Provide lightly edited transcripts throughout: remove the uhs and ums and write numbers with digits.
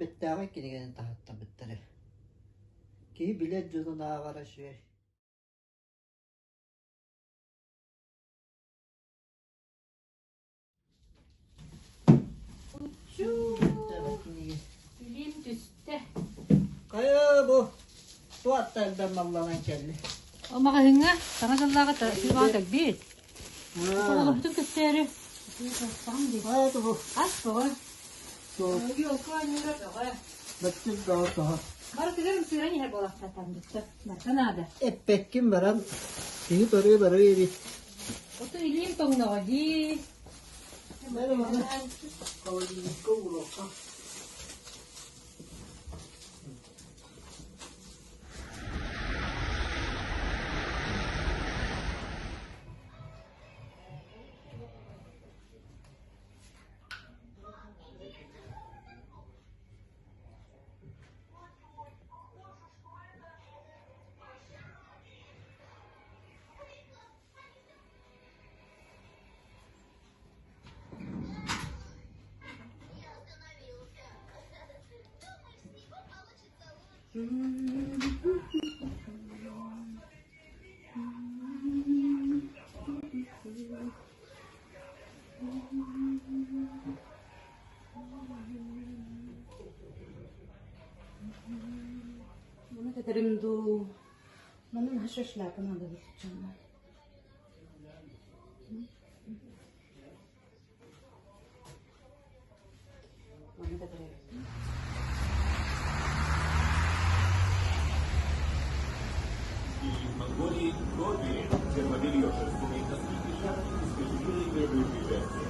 бэттээҕэй кинигэнэн таһыттарбыттара. Киһи билэр дьонун ааҕара үчүгэй. Илиим түстэ. Хайа бу туох элбэх малланан кэлли? Маҕаһыыҥҥа саҥа дьыллааҕы тыаҕа кэлбит. Оҕолорбутун көстөөрү. Ас бөҕө. Баччыт бөҕө тоһо. Барытыгар ымсыыран иһэр буолахтаатам бүттэ. Барыта наада. Эппэккин баран киһи барыы барыы эбит. Ото илиим тоҥноҕо дии. Холодильникка ууруохха. Маны кэтэрим дуу, маны наша шляпа надо выключена. Маны кэтэрим. И в Монголии Гоби термобелье шерстяные носки и шапки исключили первые пришествия.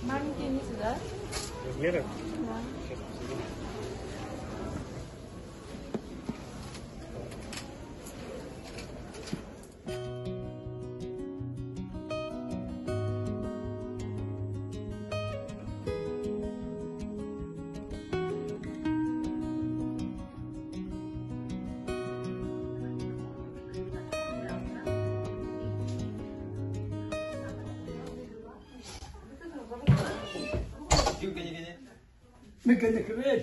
Маленькие низ, да? Размеры? Да. Сейчас посмотрим. Мекенеквел.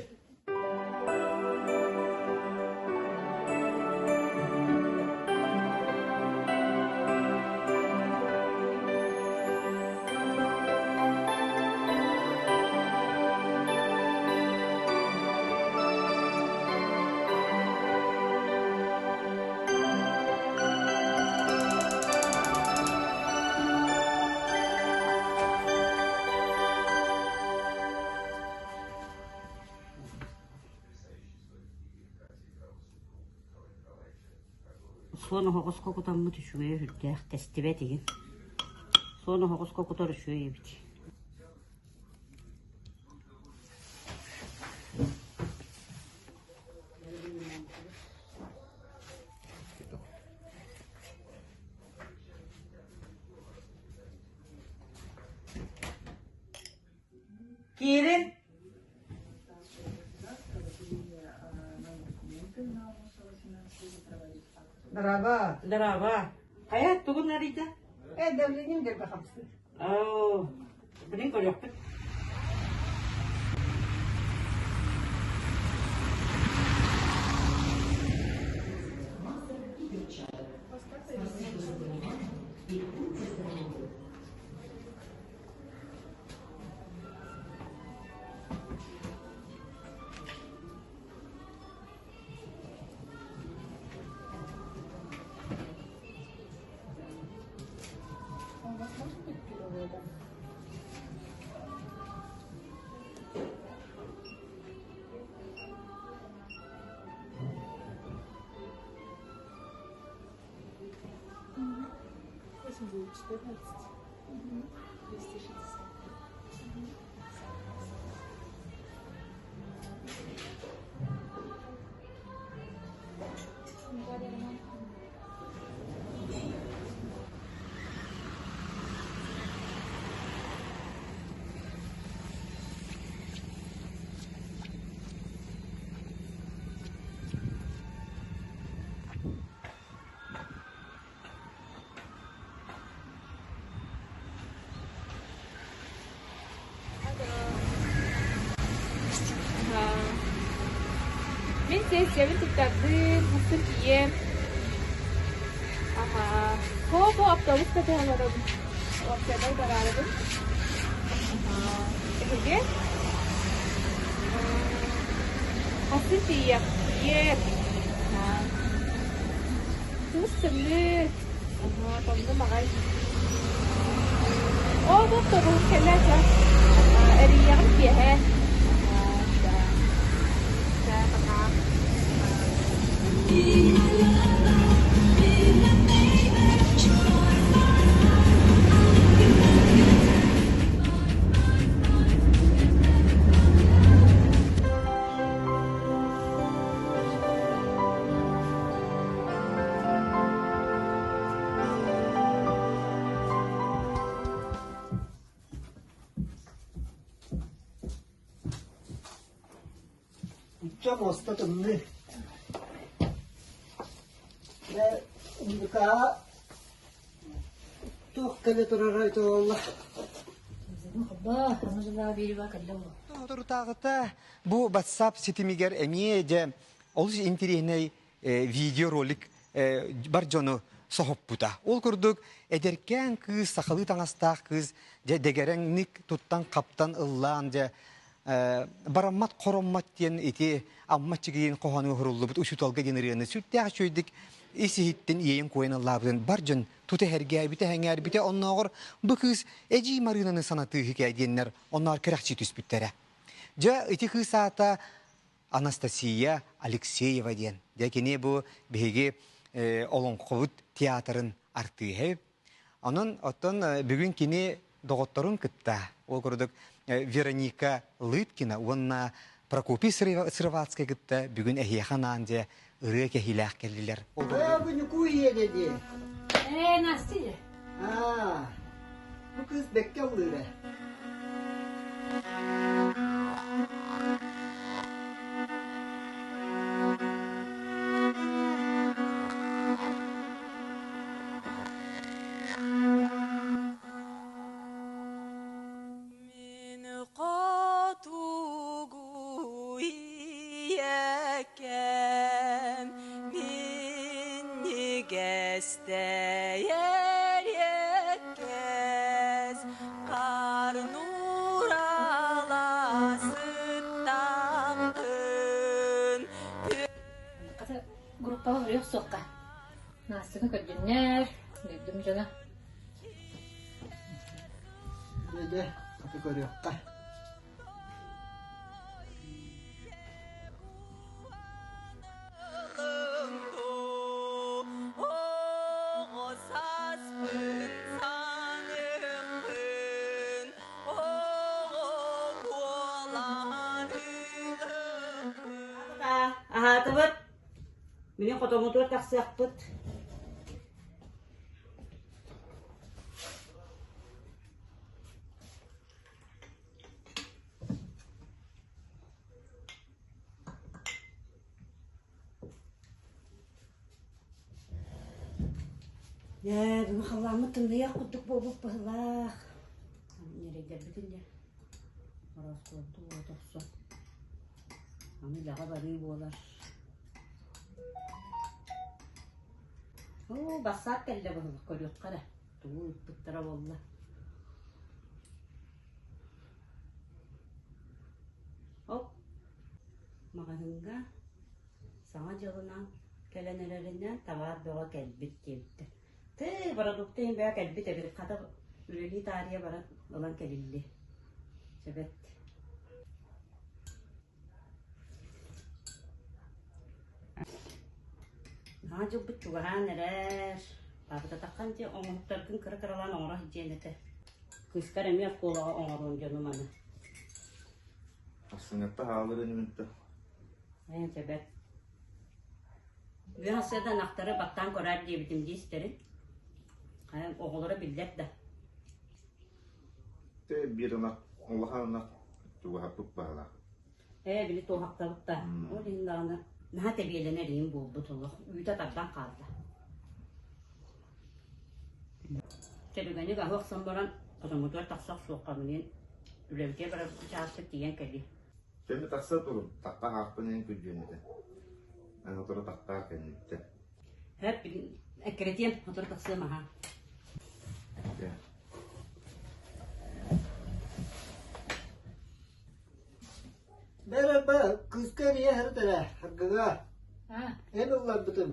Суон оһоҕоско кутаммыт үчүгэйэ сүрдээх, тэстибэт игин. Суон оһоҕоско кутар үчүгэй эбит. Киирин. Драба. Драба. Хайа, тугун арыйда? Э, давлением дербе хамсыр. Оо, билин көрүөхпүт. сессиябын туттардым, хастын тиийэм. Аха. Хо-хо автобус кэтэһэн олоробун. Уопсайбар бараарыбын. Аха. Эһиги? Хастын тиийиэх? Тиийиэм. Аха. Туус тымныы. Аха, тоҥнум аҕай. Оо, бу автобуһум кэллэ чэ. Эрийиэҕим киэһэ. Аха, чэ, пока. Иччэ муоста тымныы. Дьэ, музыкаҕа туох кэлэ турара ити буолла? Соторутааҕыта бу WhatsApp ситимигэр эмиэ дьэ олус интириэһинэй видеоролик бар дьону соһуппута. Ол курдук эдэркээн кыыс, сахалыы таҥастаах кыыс дьэ дэгэрэҥник туттан-хаптан ыллаан дьэ бараммат хороммот диэн ити Амма Чигиин хоһоону уһуруллубут учууталга диэн ырыаны сүрдээх үчүгэйдик ис иһиттэн иэйэн-куойан ыллаабытын бар дьон тута эһэргээбитэ, сэҥээрбитэ оннооҕор бу кыыс Эдьиий Марыынаны санатыыһы кээ диэннэр оннооҕор кэрэхсии түспүттэрэ. Дьэ ити кыыс аата Анастасия Алексеева диэн. Дьэ кини бу биһиги олоҥхобут театрын артыыһа. Онон оттон бүгүн кини доҕотторун кытта ол курдук Вероника Лыткина уонна Прокопий Сыроватскай кытта бүгүн эһиэхэ анаан дьэ ырыа кэһиилээх кэллилэр. Ээ, бу Ньукуу ийэ дии. Ээ, Настя ийэ. Аа, бу кыыс бэккэ ыллыыр ээ. Мин хотугу ийэкэм, минньигэстэйэр эккэс, хаар нуурала сыттаҥкын. Хата группаҕа өрүөх суохха. Настяны көрдүннэр, дойдум дьоно. Дьэ, хата көрүөххэ. Аһаатыбыт. Мини хотоммутугар тахсыахпыт. Дьэ, бүгүн халлааммыт тымныйыах курдук буолбут быһыылаах. Ньирэйдэрбитин дьэ ороскуоту уот охсон. Аны үлэҕэ барыы буолар. Оо, бассаап кэллэ быһыылаах, көрүөххэ эрэ. Тугу ыыппыттара буолла. Оп, маҕаһыыҥҥа Саҥа дьылынан кэлэн эрэринэн табаар бөҕө кэлбит диэбиттэр. Тыы, бородуукта иһин бөҕө кэлбит эбит, хата үлэлии таарыйа баран ылан кэлилли. Сөбөт. Саҥа дьылбыт чугаһаан эрэр. Паапататаххан дьэ оҥоһуктаргын кыра-кыралаан оҥоро сылдьыан этэ. Кыыскар эмиэ оскуолаҕа оҥоруон дьону маны. Ахсыҥҥатта хаалар инибинтэ. Ээ, сөбөт. Үөх сыада ынахтары баттаан көрөөр диэбитим дии истэрин. Хайа, оҕолоро биллэр да. Тэ биир ынах, улахан ынах чугаһаппыт баһылаах. Ээ, били туоһахтабыт да. Ол иһин даҕаны наһаа тэбиэлэнэр иһин буолбут олох. Үүтэ тардан хаалла. Тэрүгэни аһы охсон баран, хотоҥҥутугар тахса охсуохха мин үлэбитигэр барар чааспыт тиийэн кэлиэ. Кэмэ тахса турун, тахха аахпын эн күрдьүөн этэ. Сотору тахтаар кэнниттэн. Хөп, эккирэтиэм, сотору тахсыам аһа. Бэрэ ба, кыыска эрийэ сырыт эрэ, аргыга. Эн ылларбытым.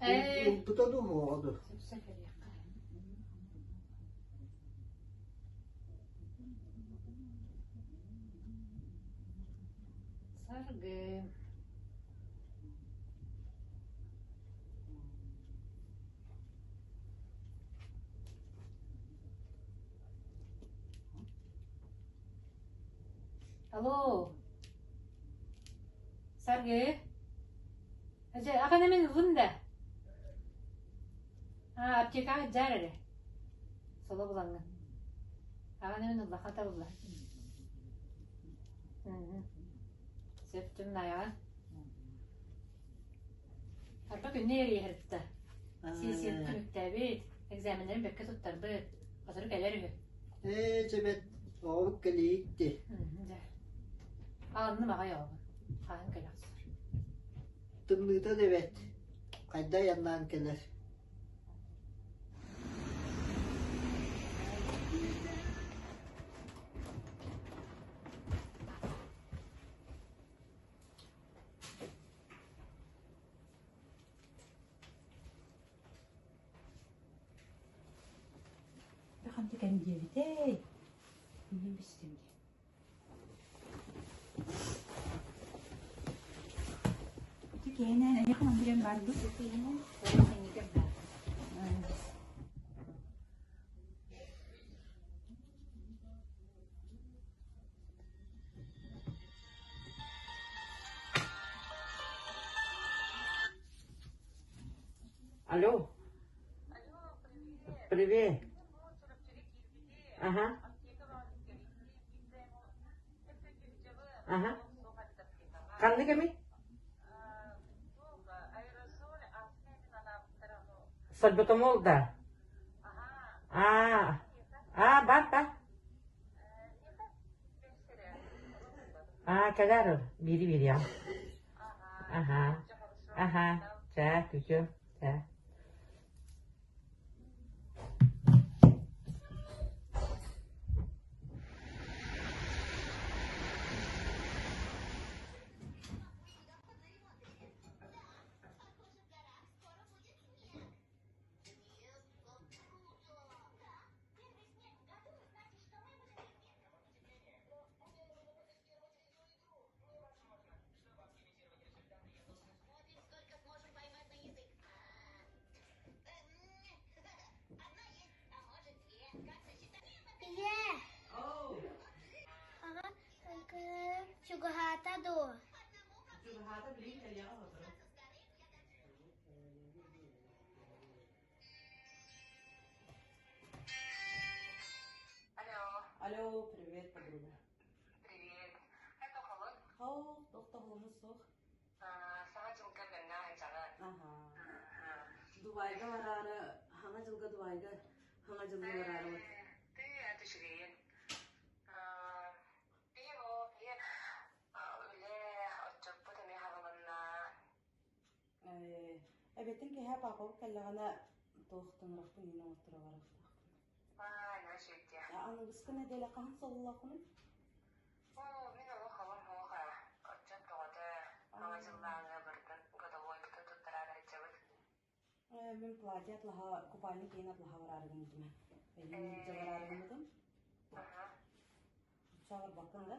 Ылбыта дуу, суоҕа дуу? Саргы. Алло. Саргы. Дьэ, ахан эмин ылын да. А, аптекаҕа дьаар эрэ. Соло булаҥҥын. Ахан эмин ылла, хата ылла. Сөп түмнайаҕа. Арба күннэ эрийэһэртэ. Сиэсиэн түмүктээбит, экзаменнарын бэккэ туттарбыт. Сотору кэлэр үһү. Ээ, чэбэт, оҕобут кэлиикти. Дьэ. Аанным аҕай оҕобун. Хаһан кэлэ охсор. Тымныыта да эбэт. Хайда айаннаан кэлэр. Ханты кэм диэбитэй? Мин бистим дии. Ити киһинэн эйиэхэ мандырыан баар дуу? Алло. Привет. Ага. Ага. Ханнык эми? Сальбутамол да? А, а, бар, бар. А, кэлээр биири биэриэҕим. Аха, аха, чээ, күтүөм, чээ. Ийээ, аҕа чугаһаата дуо? Алло, привет, подруга. Привет. Хоу, тохтоһуону суох. Аха. Дубайга бараары, хаҥа дьылга Дубайга, хаҥа дьылга бараары. Эбэтин киһи папабыт кэллэҕинэ туох тыҥырахпын иин оҥотторо барыахтаахпын. Аныгыскы нэдиэлэ хаһан сололооххунуй? Мин платье атлаһа, купальник иин атлаһа бараары гыммытым. Эйиин илдьэ бараары гыммытым. Чаҕырбаккын да?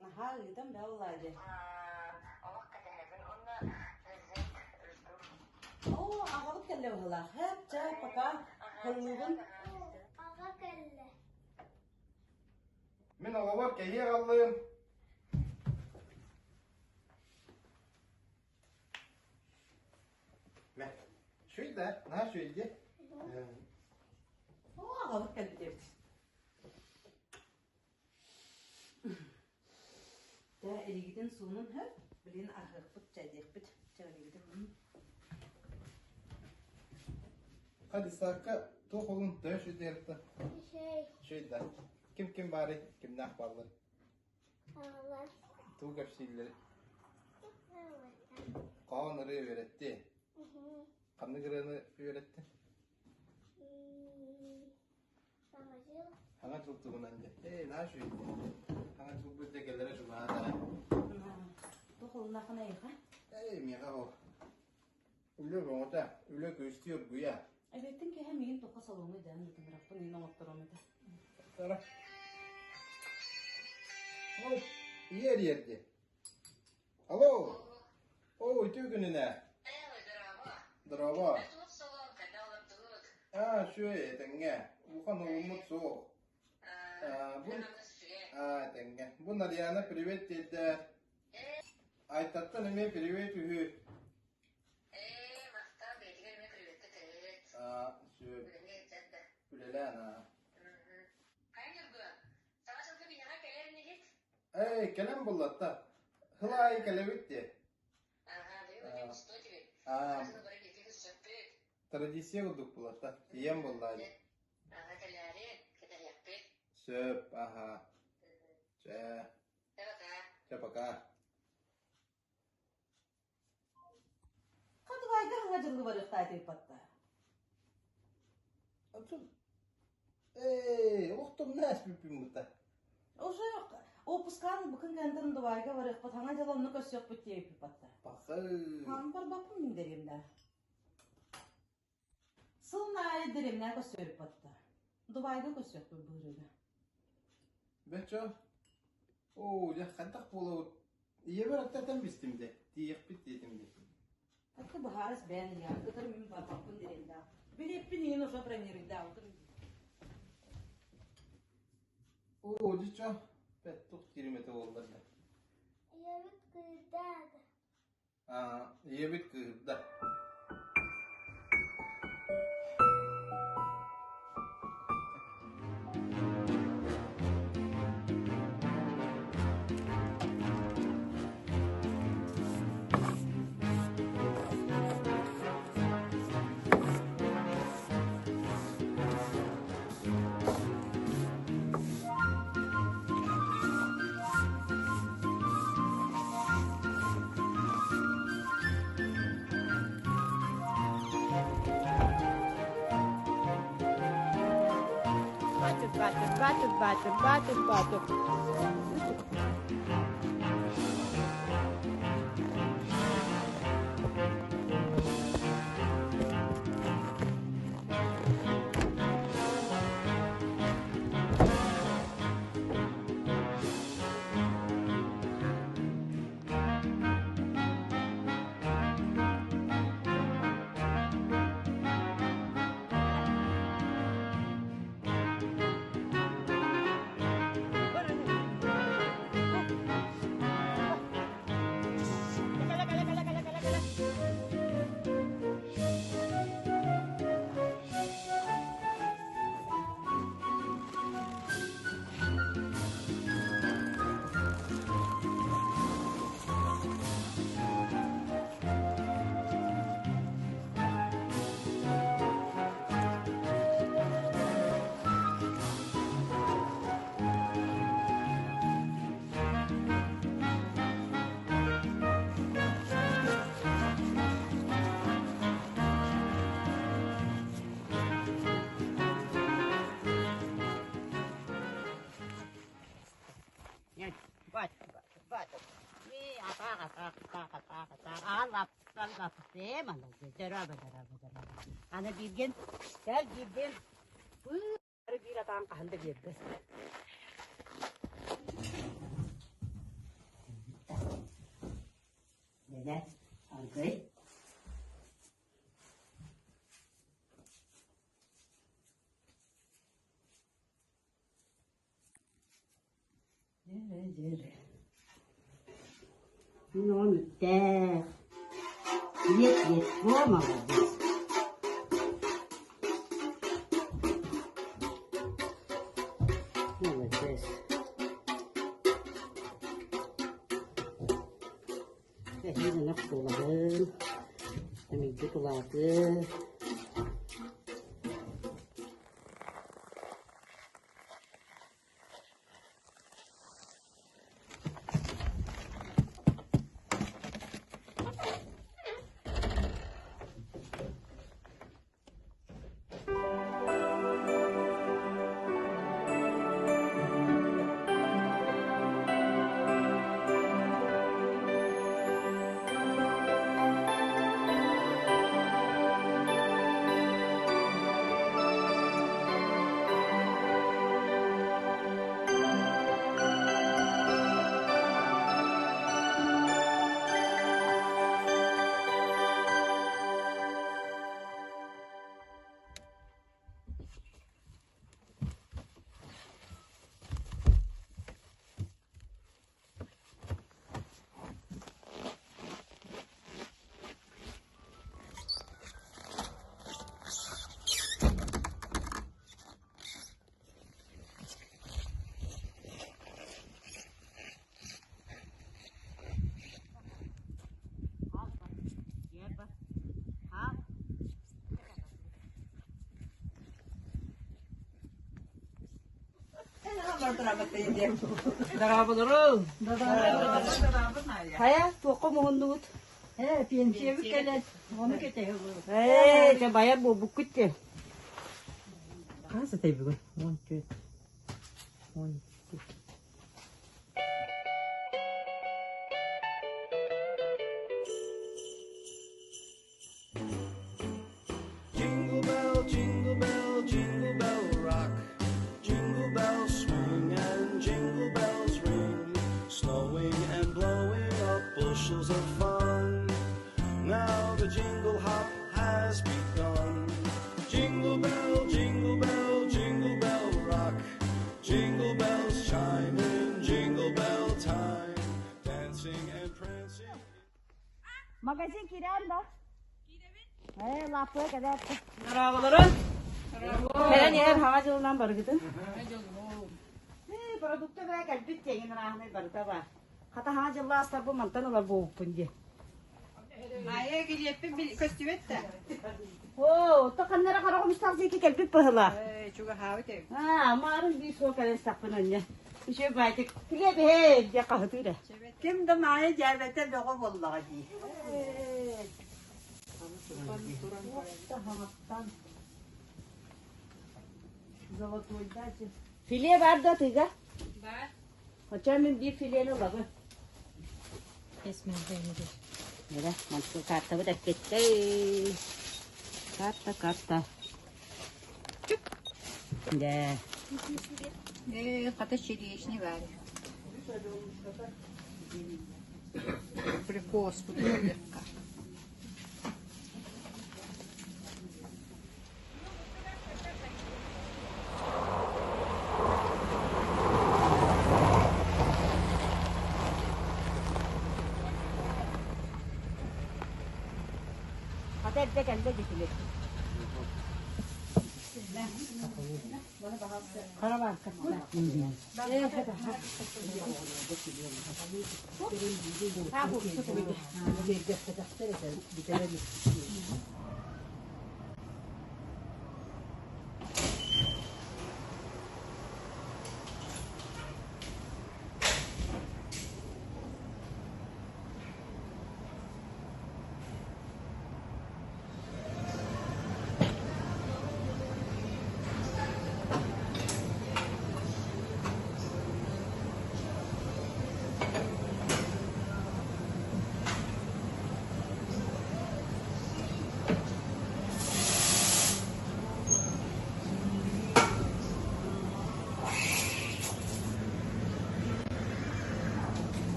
Наһаа ыытан бээ улаа дьэ. Оо, аҕабыт кэллэ быһыылаах. Хэп, чэ, пока. Һыллыыбын. Аҕа кэллэ. Мин оҕобор кэһии аҕаллым. Мэ, шүй да, наһаа шүйдэ. Оо, аҕабыт кэлбит эбит. Дьэ, илиигитин суунун хөп, билигин аһыахпыт, чэйдиэхпит. Чэ, илиигитин Хадисакка. Туох олун төһө сүтэртэ? Үчүгэй да. Ким ким баарый? Кимнээх бааллар? Тугу кэпсииллэр? Хоһоон ырыа үөрэтти. Ханнык ырыаны үөрэттин? Саҥа дьыл туһунан дьэ. Ээ, наһаа үчүгэй дии. Саҥа дьылбыт дьэ кэлэрэ чугаһаата. Туох олуннааххына эйиэхэ? Ээ, миэхэ ол. Үлэ бөҕөтө, үлэ күөстүү оргуйа. Эбиэттин киэһэ миигин туохха салоҥҥа дээн ыытыннарахпын иһин оҥотторуом этэ. Тара. Ол, ийэ эрийэрди. Алло! О, үтүө күнүнэ. Здорово. Аа, үчүгэй, этэҥҥэ. Улахан уолуммут суох. Аа, бу Аа, этэҥҥэ. Бу Нарьяна привет диэтэ. Айтаттан эмиэ привет үһү. Аа, сөп. Үлэлээн аа. Эй, кэлэн буллатта. Хыл аайы кэлэбит дии. Аа, традиция курдук булатта. Ийэм буллаа дии. Сөп, аха. Чэ. Чэ, пока. Хатыбайга хаҥа дьылгы барыахтаай тыыппатта. Отун Эй, охтумна эспиппин бута. Уже опускаан быкын кэнтэн Дубайга барыахпыт, хаҥа дьыл онно көрсүөхпүт диэбиппатта. Пахы. Хаан барбаппын мин дерим да. Сыл аайы дэриэбинэҕэ көрсүөрүппатта. Дубайга көрсүөхпүт быһыырыга. Бэчо, оо, дьэ хайдах буолабыт? Ийэбэр аттатан бистим де, тиийэхпит диэтим де. Аты быһаарыс бэйэн ийэҕин кытары мин барбаппын дириэндээх. Билиэппин иһин уже бронирыйдаабытым. Оо, дьэ бэт тух тиримэтэ буоллар да. Ийэбит кыырдаата. Ийэбит кыыһырда. Батыр, батыр, батыр, батыр, батыр, батыр. Аны бииргин, кэл бииргин, биир атаан хаһан да биэрбэт. Дede, аргый. Дьэрэ, дьэрэ. Мин оҕом үттээх. Иэт, иэт, буо молодец. Молодец. Эһиил ынах буолабын. Эмийбит улаатыы. Дорооболору! Хайа, туохха муһуннугут? Ээ, пенсиябыт кэлэн, ону кэтэһэбит. Ээ, дьэ байар буолбуккут дии. Хас этэй бүгүн? 14. 12. Jingle bell, jingle bell, jingle bell rock. Jingle bells swing and jingle bells ring. Snowing and blowing up bushels of fun. Now the jingle hop has begun. Jingle bell, jingle bell, jingle bell rock. Jingle bells chime in jingle bell time. Dancing and prancing. Магазин киирэн да? Ээ, лааппыга кэлээт. Дорооболорун! Кэлэн иһэр хаҥа дьылынан барыгытын. Ээ, продукта бээ кэлбит диэҥин ырааһынай барыта баар. Хата хаҥа дьыллаах астарбын мантан ылар буолбуппун дии. Айа килиэппин көстүбэт да. Оо, то ханнара хараҕым устаах диэки кэлбит быһылаах. Ээ, чугаһаабыт эбит. Аа, маарын биир суол кэлэн сахпын анньа. Үчүгэй баайтык. Килиэп иһээ, диэ хаһытыыр ээ. Ким да Маайа дьээбэтэ бөҕө буоллаҕа дии. Филе бар да тыга? Бар. Оччо мин биир филени ылабын. Мира, манту картабыт эппиттей. Карта, карта. Да. Ээ, хата черешня баар. Абрикос бутылка. Хата эрдэ кэллэ дьикилик.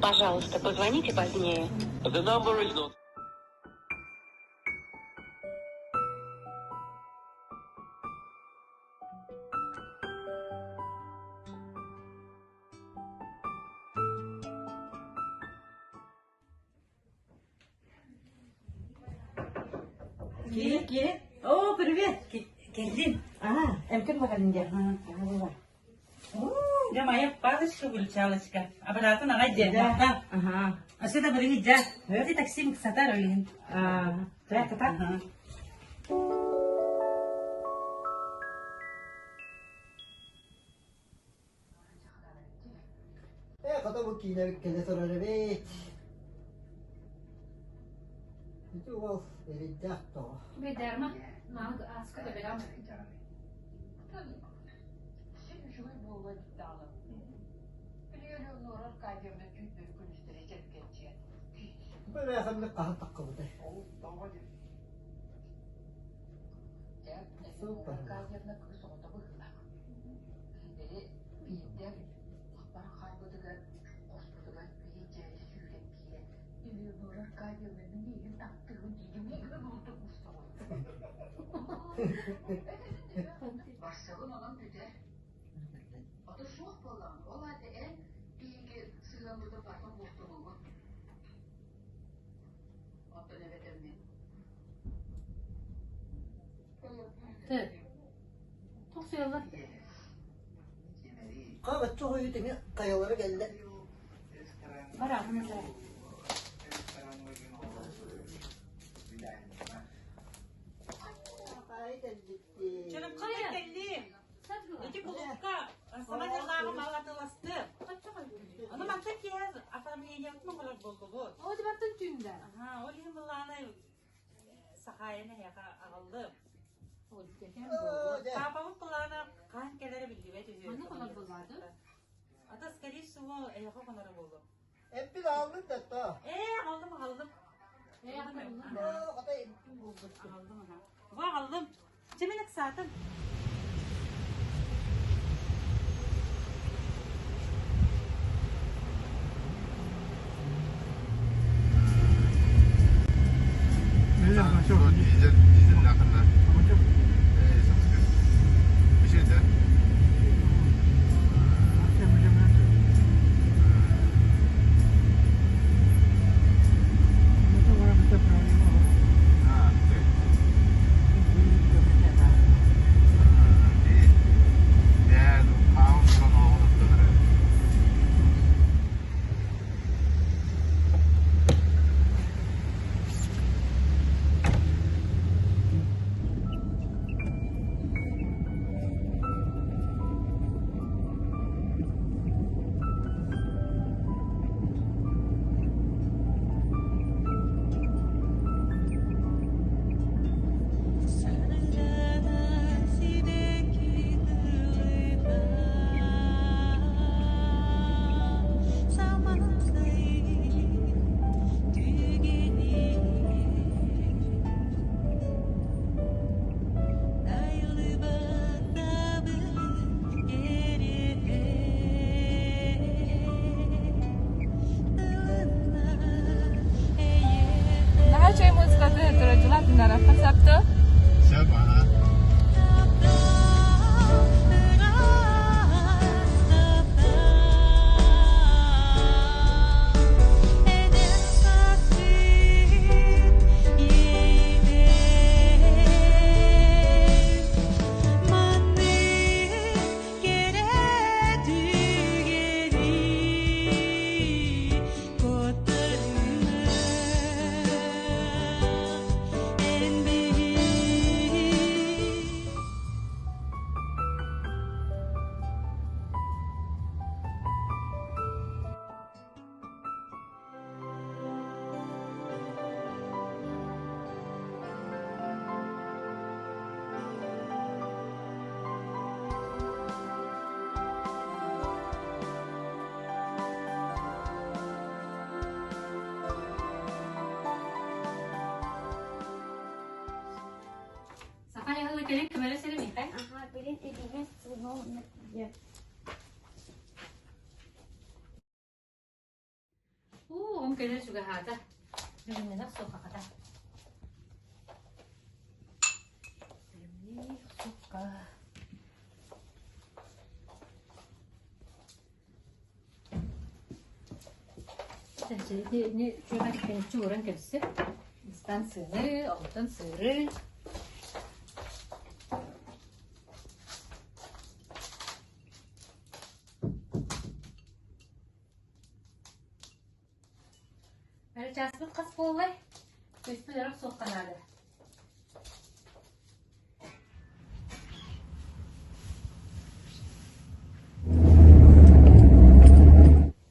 Пожалуйста, позвоните позднее. The number is not Кире, кире. О, привет. Кэллим. А, эмкин бакалын дия. Дьэ, моя палочка выручалочка. Аппаратын аҕай дьэ. Да. Ага. Өссө да билигин дьэ. Ити такси сатар олиһин. А, Так, так. Ээ, хата бу киинэбит кэлэ турар эбит. Ити уол эрэйдээх тоҕо. Бэдэрма, мааны ааска да бэлэм. Бу эмээхинник хаһан таххыбытай? Супер. Ты. Тохсуйаллар. Хаҕаччы хойут эмиэ хайалара кэллэ. Бараҕын да. Чырымчыга кэллим. Ити кулуупка саҥа дьыллааҕы мал атыыластым. Ону мантан киэһэ оформлениебытын оҥорор буоллубут. Ол дьыбаттан түүндэ. Аха, ол иһин былааны Сахаайаны эһиэхэ аҕаллым. Паапабыт былаана хаһан кэлэрэ биллибэт үһү. Манна хонор буоллаады? Ата, скорее всего, эһиэхэ хоноро буолуо. Эппит аҕаллын да то. Ээ, аҕаллым, аҕаллым. Ээ, аҕаллым. Хата эппин булбуттум. Аҕаллым, аха. Бу аҕаллым. Чэ, мин ыксаатым. Наһаа үчүгэй музыкаты турадьылаах түннэрахха сапты. Сөп, ага. Саха яһылы кэлин көмөлө сэрим иһэ. Ага, билин илиҥэ сыҥол Уу, оҕом кэлэр чугаһаата. Бүгүннэнэх суоххата. Бэлэмниих сукка. Итини чугас ууран кэбиссе. Ыстан сыаны, оҕотон сыыры. Бары чааспыт хас буоллай? Көспүт өрөх суохха наада.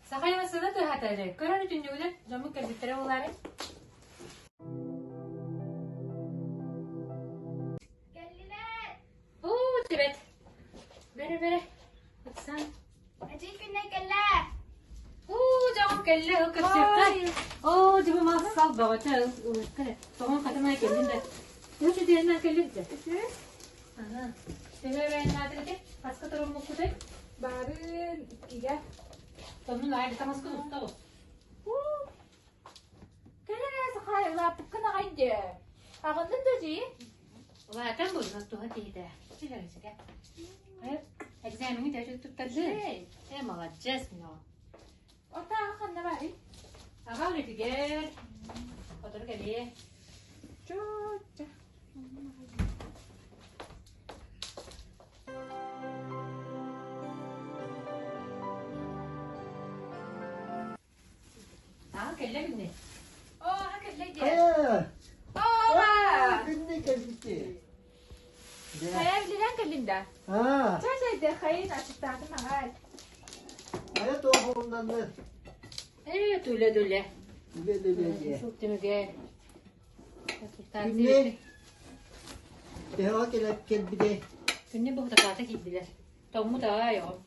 Саха сына тыаһата эрэ. Көрөр түннүгүнэн дьоммут кэлбиттэрэ буолаары. Кэллилэр! Уу, тибет. Бэрэ бэрэ. Ыксан. Эдьиий күннэй кэллэ! Уу, дьоҕум кэллэ, ыл көрсүөххэ. Оо, дьыбы мас сал бөҕөтө, ылыкка. Тоҕон хатымай кэллин да. Үс үтүөннэн кэллин да. Ага. Төһө өрөөннаатыгыт? Хаска туруммуккутай? Баарын иккигэ. Сонун аайы таҥаскын уста оҕус. Кэлэ сахай улааппыккын аҕай дии. Аҕыннын да дии. Улаатан буолла туһа киһитэ. Силэрисигэ. Экзамени дьэ туттарды. Э, молодец, но. Ота ханна барый? Аҕа үлэтигэр. Сотору кэлиэ. Чууча. Аҕа кэллэ күннэ. Оо, аҕа кэллэ дии. Хайа! Оо, Күннэ кэлбити. Хайа билигэн кэллин да? Аа. Чэ, чэ, хайын ачыктаатым аҕай. Хайа туох олуннанны? Ээ, түлэ түлэ. Түлэ түлэ дии. Сыл түмүгэ. Күннэ төһөҕө кэлэп кэлбите? Күннэ бухтакаата киирдилэр. Тоҥмут аҕай оҕом.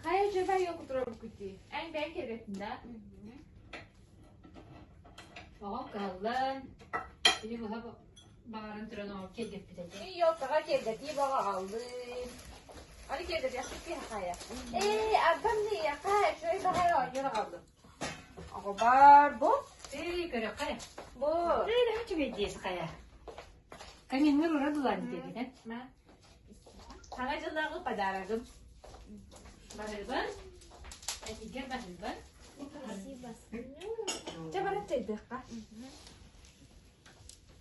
Хайа дьэбэ yok oturabukути. Эн бэйэн кэлбэтин да? Оҕом кыһаллан, били быһа баҕаран туран оҕом киэргэппит этэ. Мин елкаҕа киэргэтии баҕа аҕаллым. Аны киэргэтиэхпит киһи хайа. Ээ, арбам ниэхэ үчүгэй баҕайы оонньуур аҕаллым. Оҕобор бу. Ээ, көрөххө. Бу. Ээ, наһаа үчүгэй диэс хайа. Камиҥҥар ура дулаан диэбитэ. Саҥа дьыллааҕы подарогым. Барыыбын. Этигэр баһыыбын. Спасибо. Чэ баран чэйдиэххэ.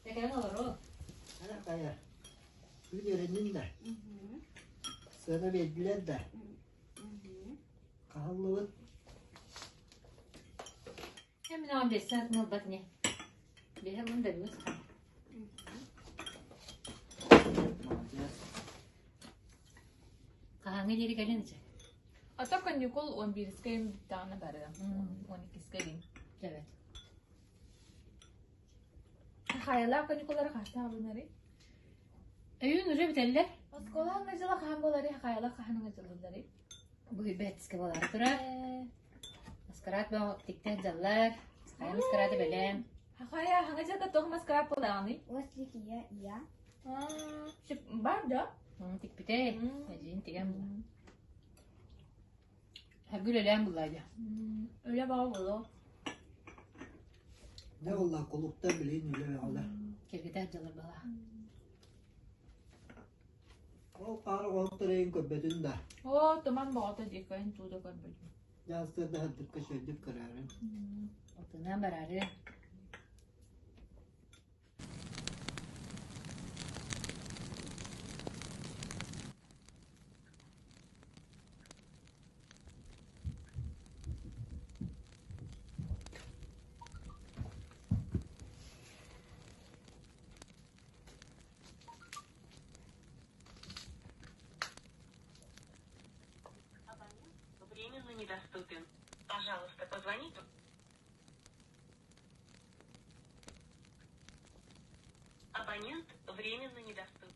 Тэкэн олору. Хайа хайа. Күн эрэннин да. Сыана биэрдилэр да. Хаһыллыбыт. Мин оҕом бэссэ атын ылбат ини. Бэһэ ылын да бүгүн Молодец. Хаһааҥҥа диэри кэлин ичэ? Ата каникул 11-ке бүттэҕинэ барыам. 12-ке дин. Эбэт. Хайалаах каникуллары хаһан абынары? Өйүн уже бүтэллэр. Оскуола хаһан дьыла хаһан буолары, хайалаах хаһан дьыллары? Бу бэтискэ буолаары турар. Маскарад бөҕө тиктэ дьаллар. Хайа маскарады бэлэм. Хайа хаҥа дьылга тоҕо маскарад буолаҕыный? Ослик я я. Бар да? Тикпитэ. Эдьиин тигэн була. Хагы үлэлээн буллаайда. Үлэ баҕа буолуо. Не болла кулуктар билин үлэ баҕала. Киргитэр дьалар бала. Ол хаары оҕолторун көрбөтүн да. Оо, туман боҕото диэккэйин тууда көрбөтүм. Дьаастырда хардыкка шөйдүк көрөөрүн. Отунан бараары. Временно недоступен. Пожалуйста, позвоните. Абонент временно недоступен.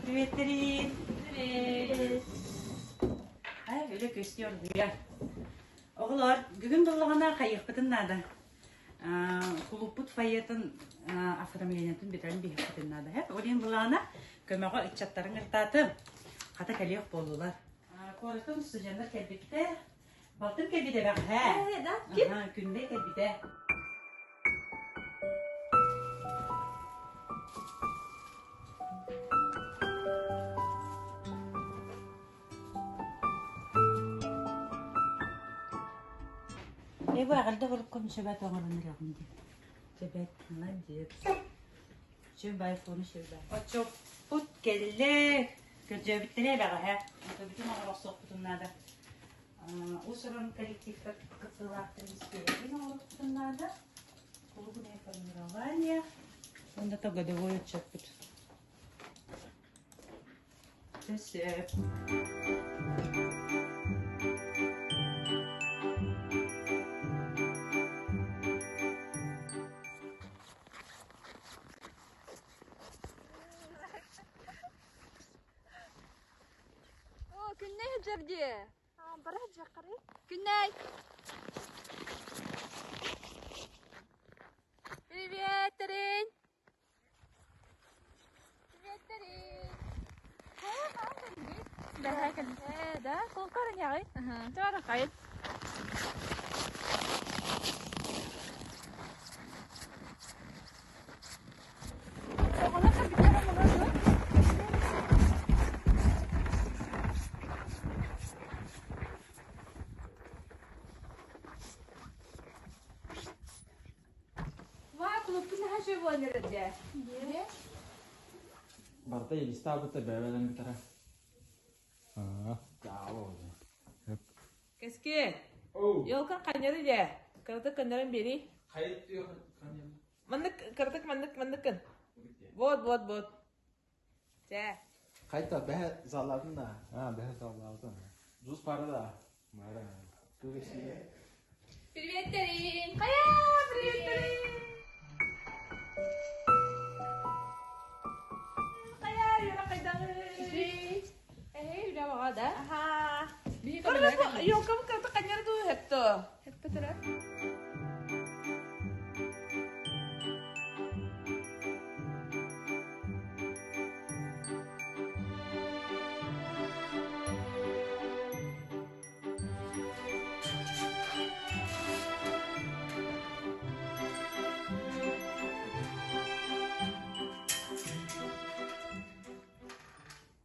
Приветтерин! Привет! Ай, үлэ көстүөр буйа. Оҕолор, бүгүн буллаҕына хайыахпытын наада. Кулууппут фойетын оформлениетын бүтэрэн биһиэхпитин наада. Ол иһин буллаҕына көмөҕө ыччаттарын ыртаатым. Хата кэлиэх буоллулар. Куораттан студеннар кэлбиттэр. Балтым кэлбитэ бэҕэһээ. Да? Ким? Күндэ кэлбитэ. Э, бу эҕэрдэ уруккум сөбөт оҥорон эрэҕин дии. Сөбөт, молодец. Сүбай, фону сүбай. Оччоппут кэллэ. Көрдөөбүттэрэ бэҕэһээ. Онтубутун оҥоро охсуохпутун наада. Уус-уран коллективтар кыттыылаахтарын испиэһэгин оҥоруохпутун наада. Клубное формирование. Уонна то годовой отчетпут. Сөп. О, күннэй сылдьар дии. Бара сылдьаххарый. Күннэй. Привет, Тарин. Привет, Тарин. кэллин. Ээ, да, кулкарын яҕай. Чара хайын. Барыта илистаабыта бэйэлэрин бүтэрэ. Кэскиэ, елка ханньары дьэ, кыратык көннөрөн биэрий. Маннык кыратык маннык манныккын. Вот, вот, вот. Чэ. Хайта бэһэ залатын да. А, бэһэ заллаабытын. Жус пара да. Мара. Приветтерин! Хайа, приветтерин! Хайа, юра хайдагы? Эһэй, үлэ баҕа да? Аха. Елкам кыраты ханньары дуу хетто. Хеппе тура.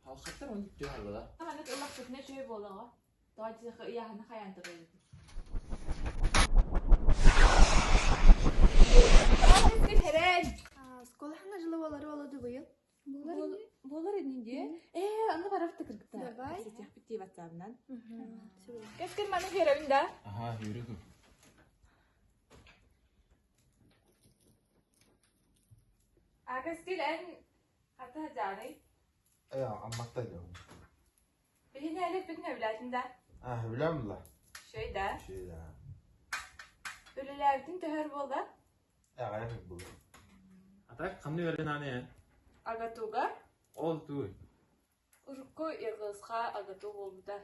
Халхаттар он түһалла. Маннык ыллахпытына үчүгэй буолаҕа. Тоҕо диэтэххэ ыйааһына хайаан тыгыйын. Школаһына жылы болары олоду быйыл. Буолар ини дии. Ээ, аны барар тыкыргыта. Давай. Ситиэхпит дии ватсабынан. Кэскил маны биэрэбин да? Аха, yürü dur. А Кэскил эн хата дьаарай. Э, амматта диyorum. Биһини элек бүтүн өбүлээтин да? А, хүлэм ла. Шөй да. Şey да. Үлэлээбитин төһөр буолла? Э, аяк бу. Атак қандай өрен аны? Агатуга Ол туй. урукку Иргызха агату буолбута.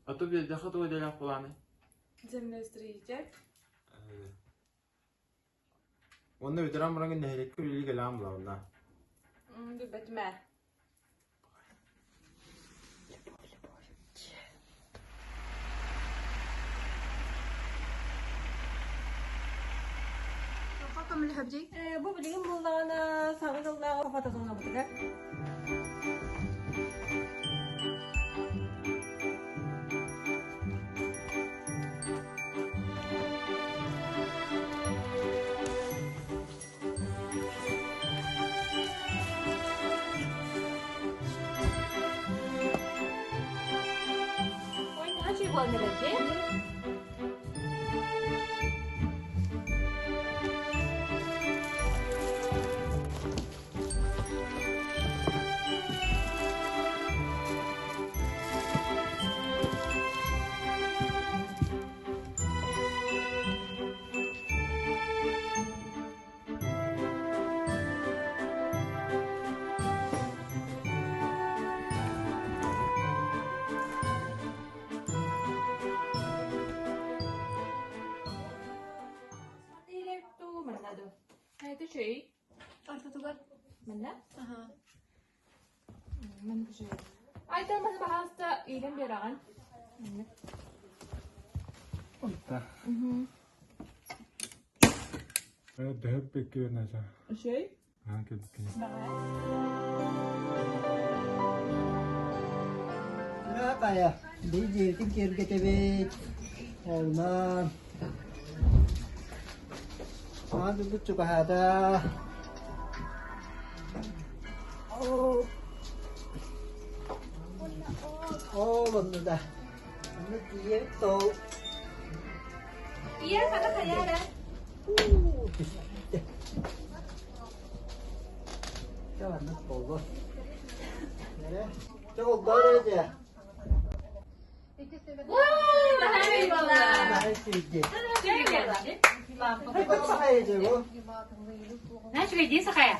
Ато bir даха туй делях буланы. Землеустроитель. Онна ветеран барангын нехелекке үлі келам була онна. Билбэтимэ. Бу билигин буллаҕына саҥа дьыллааҕы фотозонабытыгар. Ой, наһаа буолан эрэр дии. Манна ду. Это чей? Ортотугар. Манна? Ага. Манна чей. Айтан маны баһаста иилэн биэрэҕин. Маннык. Онта. Дөһөп бекке наса. Чей? Аан кебекке. Кая, бейдертин кергетебит. Олман. Аан бут чугаһата. О. О, онну да. Онну тиийэ тол. Ийэ хата хайаара. Уу, түстэ. Чэ, маннык буолуо. Эрэ. Чэ, олдоор этэ. Баһаай буолла. Баһаай сүйдэ. Чэй буолла. Хайдах баһаай этэ бу? Знаешь, иди сахая.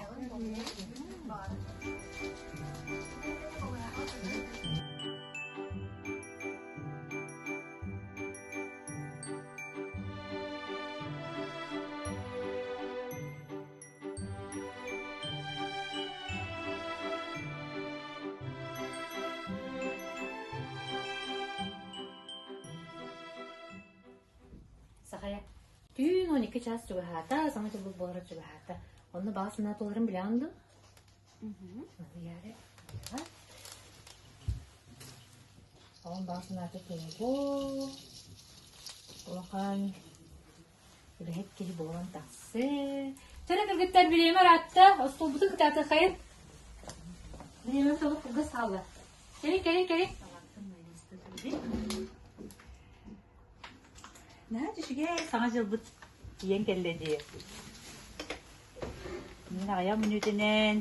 12 чаас чугаһаата, саҥа дьылбыт буолара чугаһаата. Онно баҕа санаа туоларын билэҕин дуу? Оҕом баҕа санаата туолбут. Улахан үлэһит киһи буолан тахсыы. Чэрэ кыргыттар бириэмэ ыраатта, остуолбутун кытаатыаххайын. Бириэмэбит олох кылгас хаалла. Кэлин, кэлин, кэлин. Наһаа үчүгэй саҥа дьылбыт тиийэн кэллэ дии. Мин аҕыйах мүнүүтэнэн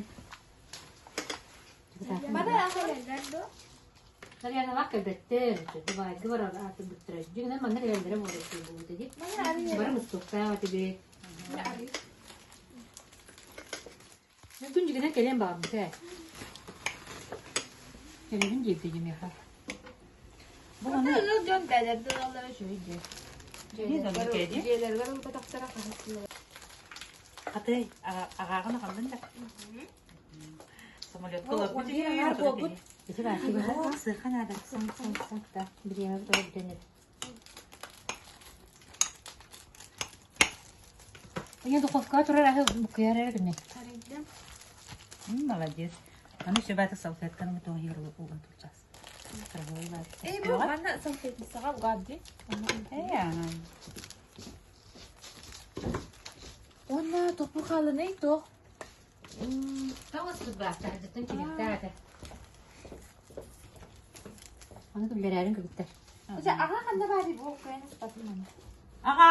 Нарьяналаах кэлбэттэр, Дубайга барар аатырбыттара. Дьиҥинэн манна кэлэллэрэ буолуо буолбута дии. Бары мустуохтаах этибит. Мин күн дьигинэн кэлиэн баҕарбыта ээ. Кэлэбин диэбитэ дьимиэхэ. Бу маны Ыал дьон бээлэрде ылаллара үчүгэй дии. Дьиэлэригэр Дьиэлэригэр ылбатахтара хаһыс Хатый, аҕааҕын аҕаллын да. Самолетка олорбут буолбут. Ити баар Сыаха наада. Да, бириэмэ бүтэр бүтэн Ийэ духовкаҕа турар аһы буккуйар эрэ гынай. Арыйдым. Молодец. Аны сөбаты салфетканы тоҕо уган турчас. Эй, бу манна салфетницаҕа угаат дии. Уонна топпу хаалынай туох? Таҥаспыт баар, таһырдьаттан кириэхтээх этэ. Аны күллэрээрин кыбыттар. Дьэ, аҕа ханна баарый бу кыайан ыспатын маны. Аҕа!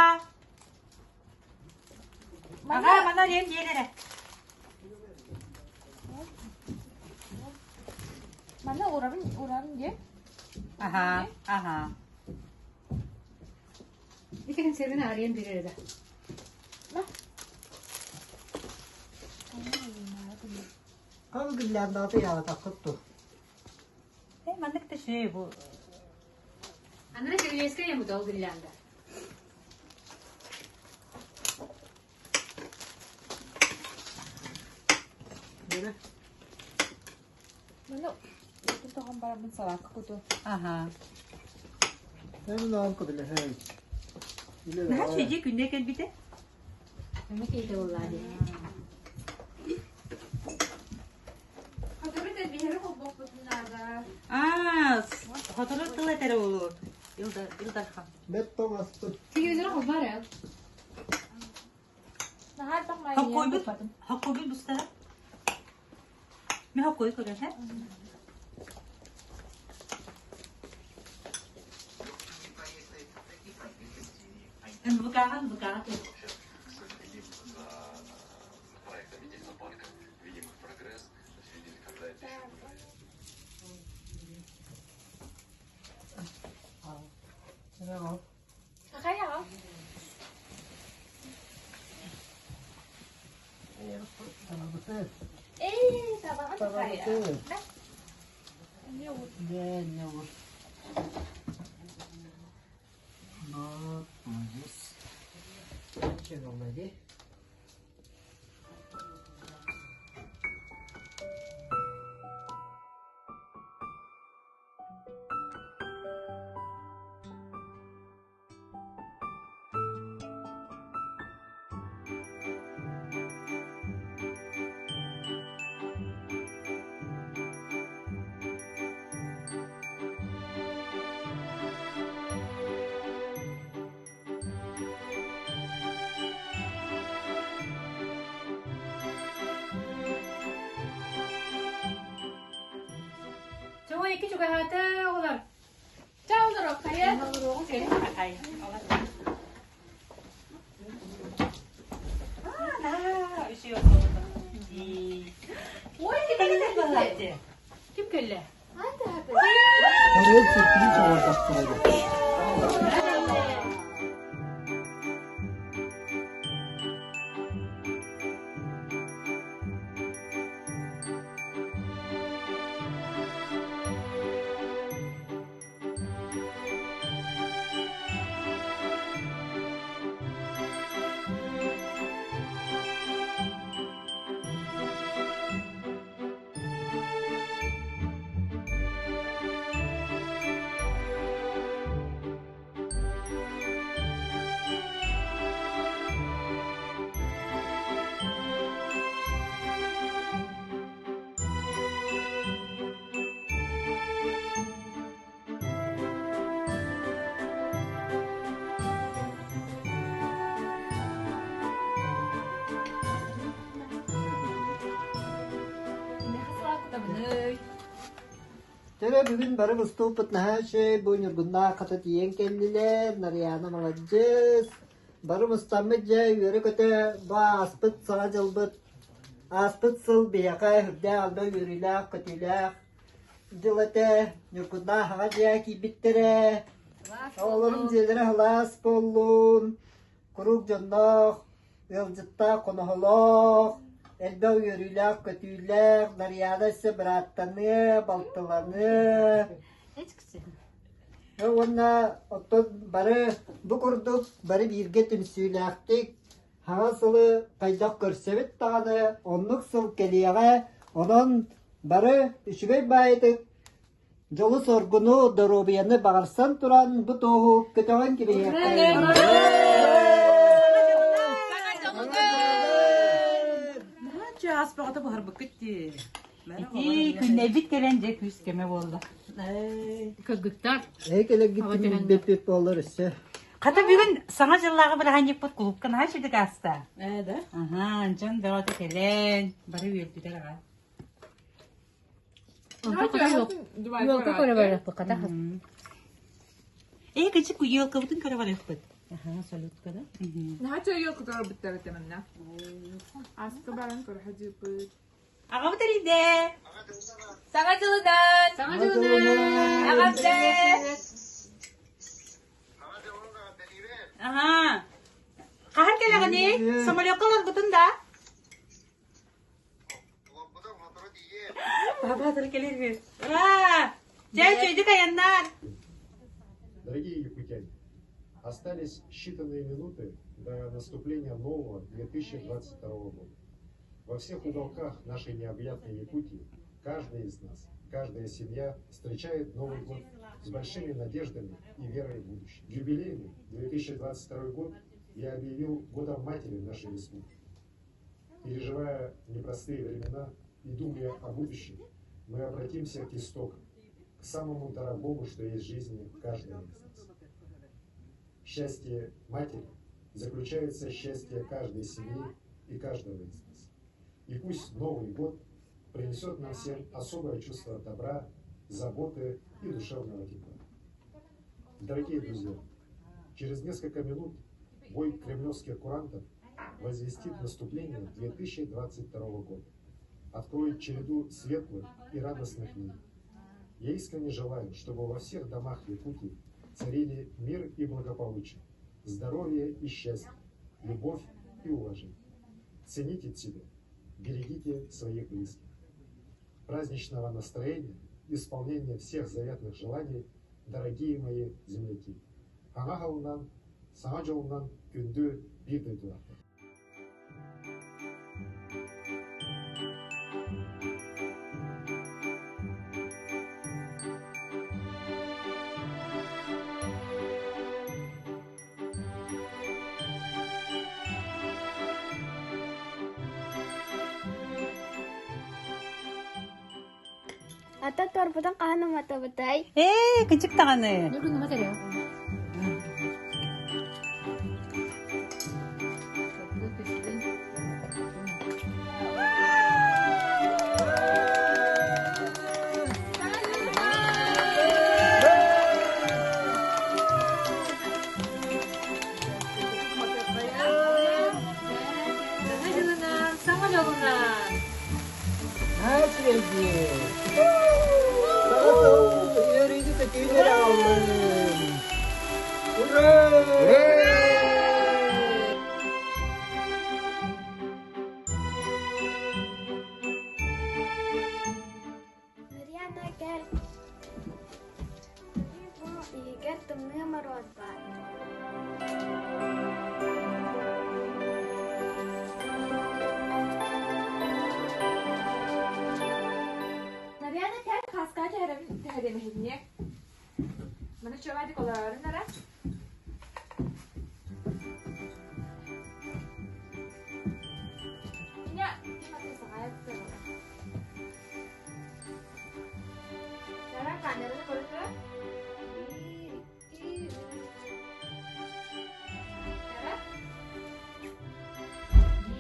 Аҕа, мана диэн диэн эрэ. Манна урабын, урабын диэ. Аха, аха. Ити консервин арыйан биэрэр эрэ. Хам гүллээн яатаххыт ту. Э, маннык да шей бу. Анара кирилиэскэ ямыта ол гүллээнда. Маны тоҕон барабын салаакка куту. Аха. Мен наам кыбылэһэй. Наһаа шеди күнне кэлбите. Эми кейте боллаа дии. Хотору тэлбиһэри холбохпутун наада. Аа, хотору тыл этэр олу. Илдар, Илдархан. Бет тоҥаспыт. Телевизоры холбаар ээ. Наһаа элбэх майонез Хоккойбут, куппатым. хоккойбут бустара. Мен хоккой көрөр, һэ? НВК-ҕа НВК-ҕа тур. Хайаҕа? Табабытын. Эй, табаҕа Табабытын. Эмиэ ур. Дьэ, не ур. Вот, молодец. Че, молодец. Чоҕо икки чугаһаата оҕолор. Чао, хайа. Ай, Ой, Ким кэллэ? Орел сюрприз оҥордохторо. Төрө бүгүн бары мустууппут наһаа үчүгэй, бу Ньургуннаах хата тиийэн кэллилэр, Нарыйаана маладьыас. Бары мустаммыт дьэ үөрэ-көтө бу ааспыт Саҥа дьылбыт, ааспыт сыл биһиэхэ сүрдээх элбэх үөрүүлээх-көтүүлээх дьыл этэ. Ньургуннаах аҕа дьиэ киирбиттэрэ. Оҕолорум дьиэлэрэ сылаас буоллун, куруук дьонноох, Ыалдьыттаах хоноһолоох, элбэх үөрүүлээх-көтүүлээх Нарыйаана өссө бырааттаныа, балтыланыа. Уонна оттон бары бу курдук бары бииргэ түмсүүлээхтик саҥа сылы хайдах көрсөбүт даҕаны оннук сыл кэлиэҕэ. Онон бары үчүгэй баайытык Дьолу-соргуну, доруобуйаны баҕарсан туран бу туоһу көтөҕөн кэбиһиэххэ. Чаас бөҕөтө буһарбыккыт дии. Ити күннэйбит кэлэн дьэ күүс көмө буолла. Кыргыттар. Эһи кэлэргиттин билбиппит буоллар өссө. Хата бүгүн саҥа дьыллааҕы бырааһынньыкпыт кулуупка наһаа үчүгэй ааста. Ээ да? Аһаа, дьон бөҕөтө кэлэн, бары үөрдүлэр аҕа. Елка көрө барыахпыт хата. Ээ, кычык елкабытын көрө барыахпыт. Аха, салютка да? Наһаа елка көрбүттэр этэ манна. Аска баран көрө сылдьыппыт. Аҕабыт эрийдэ. Саҥа дьылынан! Саҥа дьылынан! Эҕэрдэ! Аха. Хаһан кэлэҕиний? Самолекка олорбутун да? Ура! Дьэ, үчүгэйдик айаннаар! Дорогие якутяне, остались считанные минуты до наступления нового 2022 года. Во всех уголках нашей необъятной Якутии каждый из нас, каждая семья встречает Новый год с большими надеждами и верой в будущее. Юбилейный 2022 год я объявил годом матери нашей республики. Переживая непростые времена и думая о будущем, мы обратимся к истокам, к самому дорогому, что есть в жизни каждого из нас. Счастье матери заключается счастье каждой семьи и каждого из нас. И пусть Новый год принесет нам всем особое чувство добра, заботы и душевного тепла. Дорогие друзья, через несколько минут бой кремлевских курантов возвестит наступление 2022 года, откроет череду светлых и радостных дней. Я искренне желаю, чтобы во всех домах Якутии царили мир и благополучие, здоровье и счастье, любовь и уважение. Цените себя, берегите своих близких. Праздничного настроения, исполнения всех заветных желаний, дорогие мои земляки. Саҥа аһылынан, саҥа дьолунан күндү биир дойдулаахтар. Ата торбутун хаһан уматабытай? Ээ, кычык даҕаны. Ньургун умат эрэ. Саҥа дьылынан, саҥа дьолунан! Ура! Нарьяна кэл. Иһигэр тымныы мороз баар. Нарьяна кэл хаска түһэрэмиһинньэ. Маны чуобаадик олорорун ара. Меня Сара камераны көрөтө. Сара.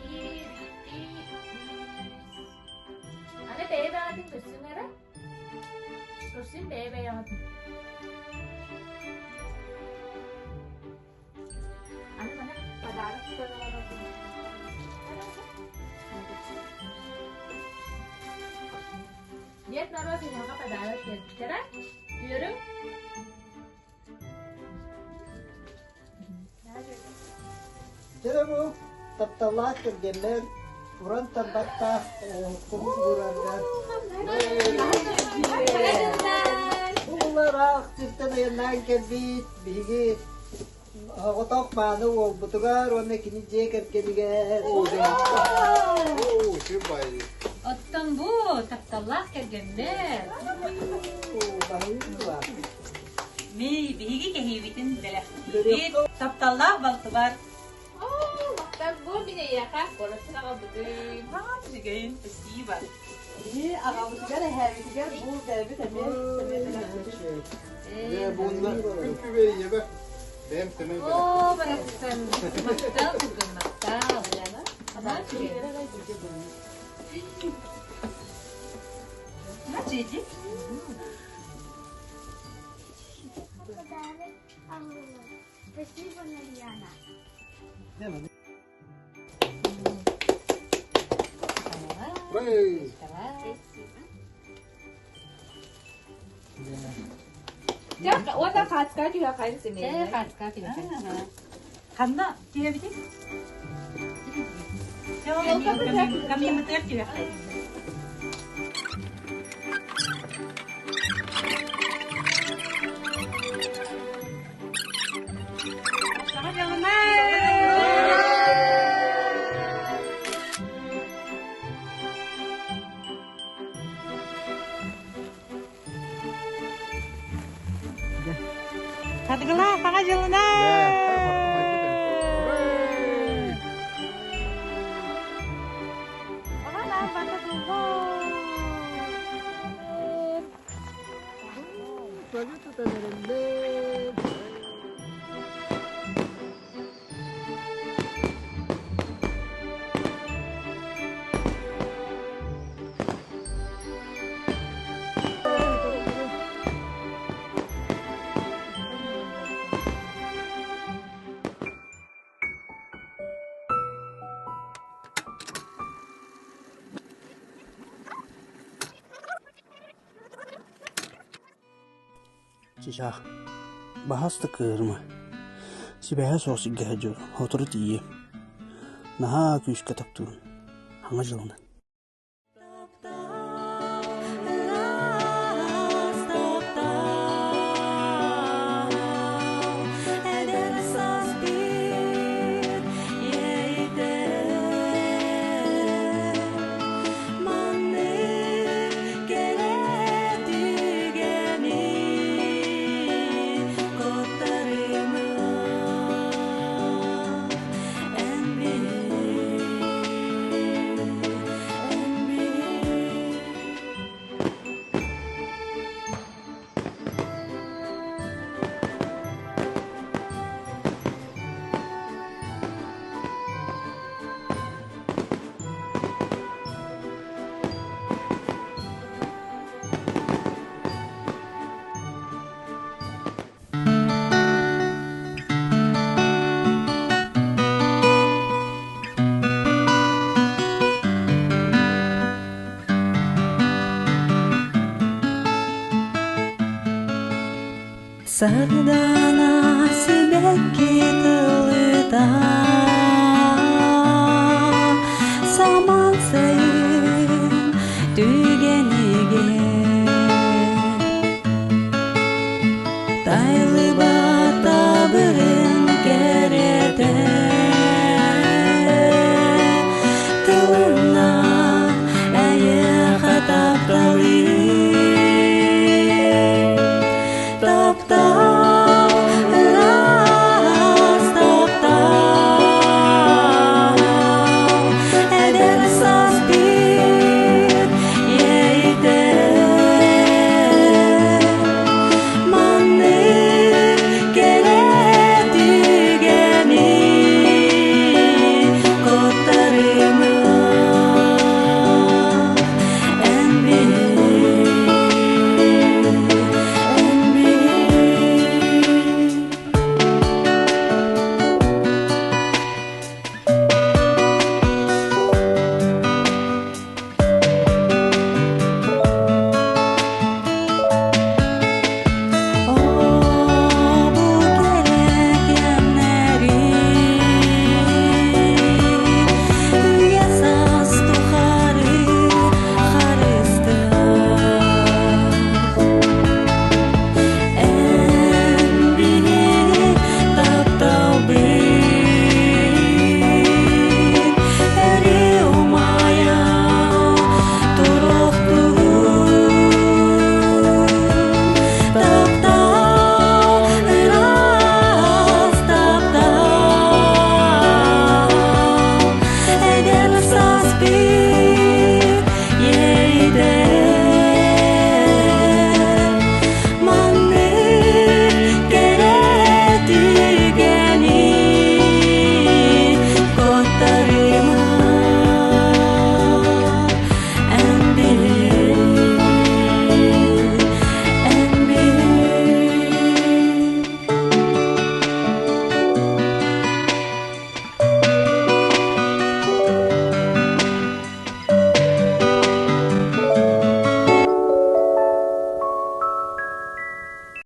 Биир, икки, үс. Аны бэйэ бэҕэтин көрсүҥ эрэ. Көрсү. Дед Мороз эһиэхэ подарок кэлбиттэрэ. Үөрүҥ. Дьэ бу тапталлаах кэргэммэр уран тарбахтаах оҥоһуккун уураргар бу булараах сиртэн айаннаан кэлбит биһиги оҕотох мааны уолбутугар уонна кини дьиэ кэргэнигэр Оттон бу тапталлаах кэргэммэр Ми биһиги кэһиибитин бэлэхтиибит. Тапталлаах балтыбар. Оо, махтал бу мин эйиэхэ куораттан аҕалбытым. Аҕам үчүгэйин, спасибо. Биһи аҕабытыгар, эһээбитигэр бу бэйэбит эмиэ сэмэй бэлэхтиибит. Ээ, буунна күн күбэй ийэбэ бэйэм сэмэй Оо, барахсан, махтал бүгүн махтал. Анаан үчүгэй. Начети. Подарок Спасибо, Нарьяна. Уонна хаацка түһэ хайын сэмэйэ. Хаацка түһэ. Ханна түһэбитий? Камимытыгар түһэххэй. Саҥа дьылынан! Саргылаах Саҥа дьылынан! Чычаах, баһаас да кыырма, сибээһэ суох сиргэ сылдьабын, сотору тиийиэм. Наһаа күүскэ таптыыбын, хаҥа дьылынан. Сардаана сибэкки тылыта Саман сайын.